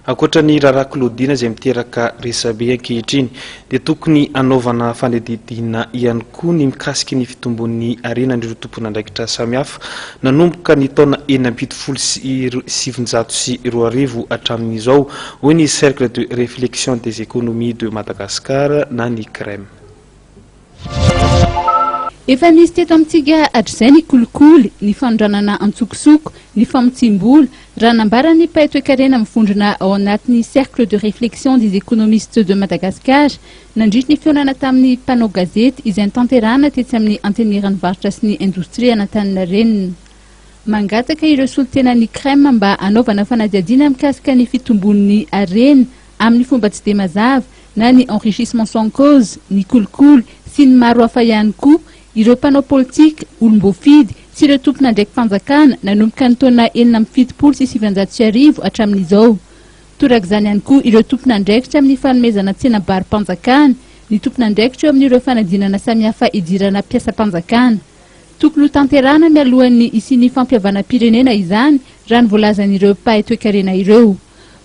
Ankoatra ny raharaha Claudine izay miteraka resabe ankehitriny dia tokony hanaovana fanadihadiana ihany koa ny mikasika ny fitombon'ny harenan'ireo tompon'andraikitra samihafa nanomboka ny taona 1976 hatramin'izao, hoy ny Cercle de Réflexion des Économies de Madagascar na ny CREM. Efa nisy teto amintsika hatrizay ny kolikoly, ny fanondranana antsokosoko, ny famotsiam-bola, raha nambaran'ny mpahay toekarena mivondrona ao anatin'ny Cercle de Réflexion des Économistes de Madagascar nandritry ny fihaonana tamin'ny mpanao gazety izay notanterahana tetsy amin'ny Antenimieran'ny Varotra sy ny Indostria an'Antaninarenina. Mangataka ireo solontenan'ny CREM mba hanaovana fanadihadiana mikasika ny fitombon'ny harena amin'ny fomba tsy dia mazava na ny enrichissement sans cause, ny kolikoly sy ny maro hafa ihany koa ireo mpanao politika, olom-boafidy sy ireo tompon'andraiki-panjakana nanomboka ny taona 1976 hatramin'izao. Torak'izany ihany koa ireo tompon'andraikitra amin'ny fanomezana tsenam-baro-panjakana, ny tompon'andraikitra eo amin'ireo fanadinana samihafa idirana mpiasam-panjakana. Tokony ho tanterahana mialohan'ny hisian'ny fampihavanam-pirenena izany raha ny voalazan'ireo mpahay toekarena ireo.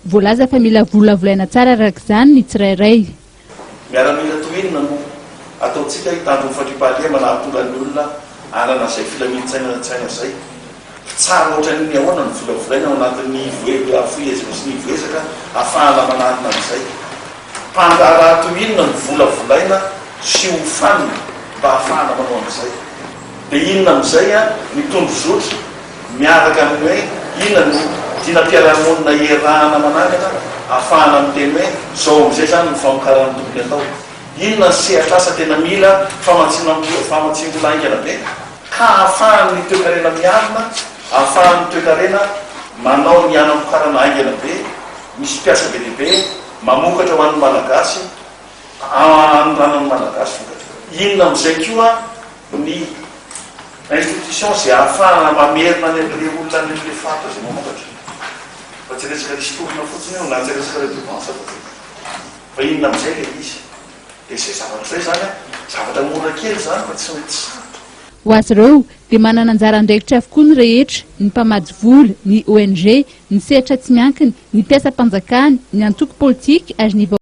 Voalaza fa mila volavolaina tsara araka izany ny tsirairay. Miaramila toy inona no ataontsika hitandro ny fandriampahalemana hahatonga ny olona hanana izay filamin-tsaina izay? Mpitsara ohatran'ny ahoana no volavolaina ao anatin'ny ivo fohezina sy ny ivo ezaka hahafahana manarina an'izay? Mpandraharaha toy inona no volavolaina sy hofanina mba hahafahana manao an'izay? Dia inona amin'izay ny tondrozotra miaraka amin'ny hoe inona no dinam-piarahamonina iarahana manangana ahafahana miteny hoe izao amin'izay izany ny famokarana tokony atao? Inona ny sehatr'asa tena mila famatsiam-bola haingana be ka ahafahan'ny toekarena miarina, ahafahan'ny toekarena manao ny hanamokarana haingana be, misy mpiasa be dia be, mamokatra ho an'ny Malagasy, hanondranan'ny Malagasy vokatra. Inona amin'izay koa ny institution izay ahafahana mamerina any amin'ilay olona any amin'ilay faritra izay mamokatra? Fa tsy resaka ristourne fotsiny io na tsy resaka redevance fotsiny. Fa inona amin'izay ilay izy? Dia izay zavatra izay izany an, zavatra mora kely izany fa tsy mety sarotra. Ho azy ireo, dia manana anjara andraikitra avokoa ny rehetra, ny mpamatsy vola, ny ONG, ny sehatra tsy miankina, ny mpiasam-panjakana, ny antoko politika ary ny.